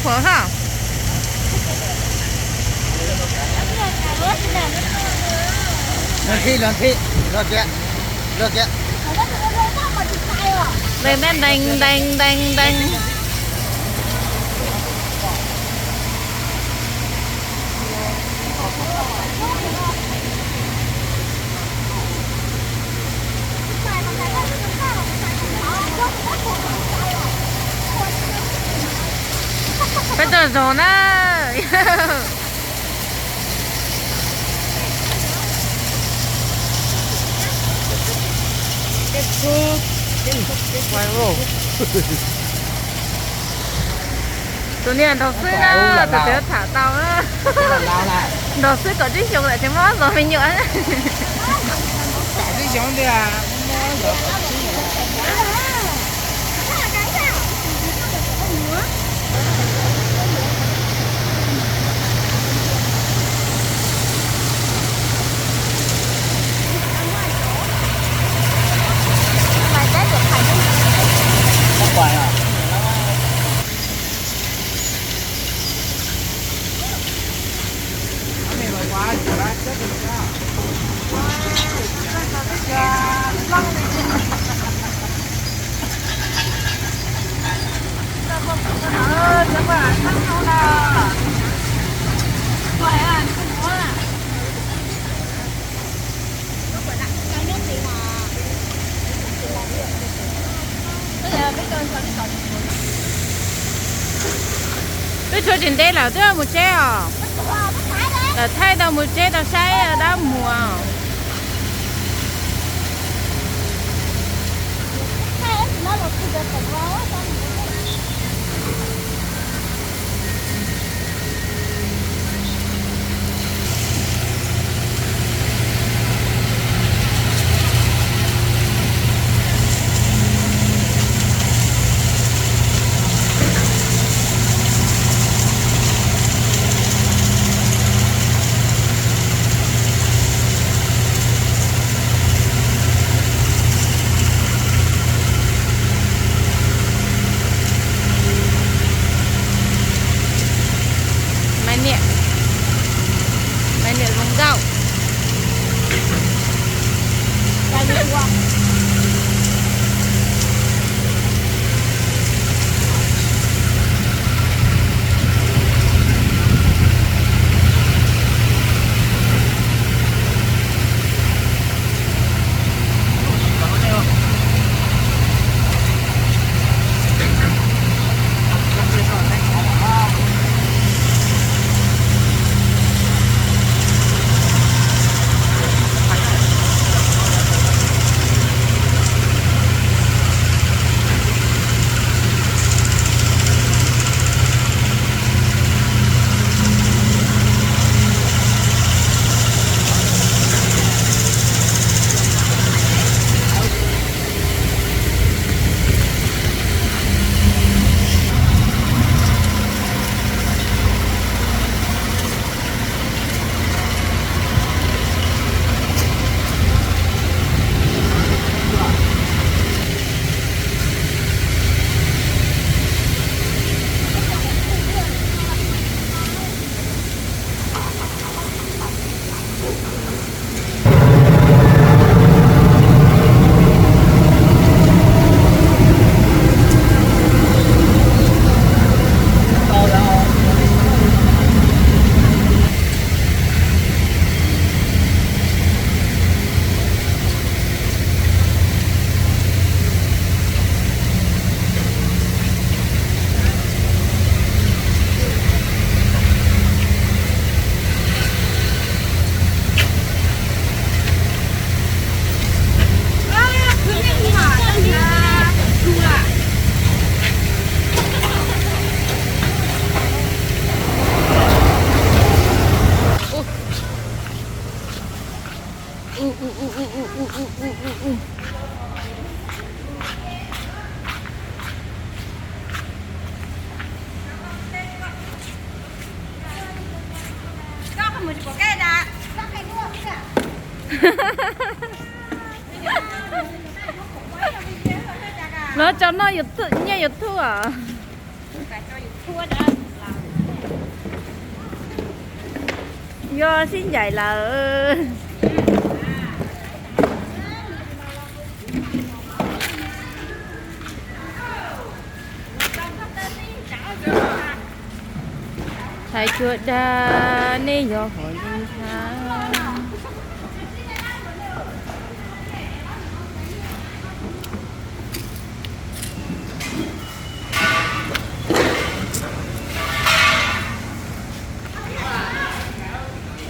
Phuam hab. Los nthi, los nthi, los kiag, los kiag. Ntees ntees ntees ntees ntees. Peb tuaj zoo na. Tus niag nraug xwb na, tus twg tham tau na. Nraug xwb kaum tsib xyoo lawm tseem muaj ob xyoos me nyuam. Twb tshuav tsis ntev lawm twb mus tsev os. Lawv thaij tau mus tsev tau saib dab muag. Maiv niam, maiv niam zoo nkauj. Lov tso noj nyiaj YouTube os. Yog sib ncaim lawm. Hais tsuag dag nej yog hom li.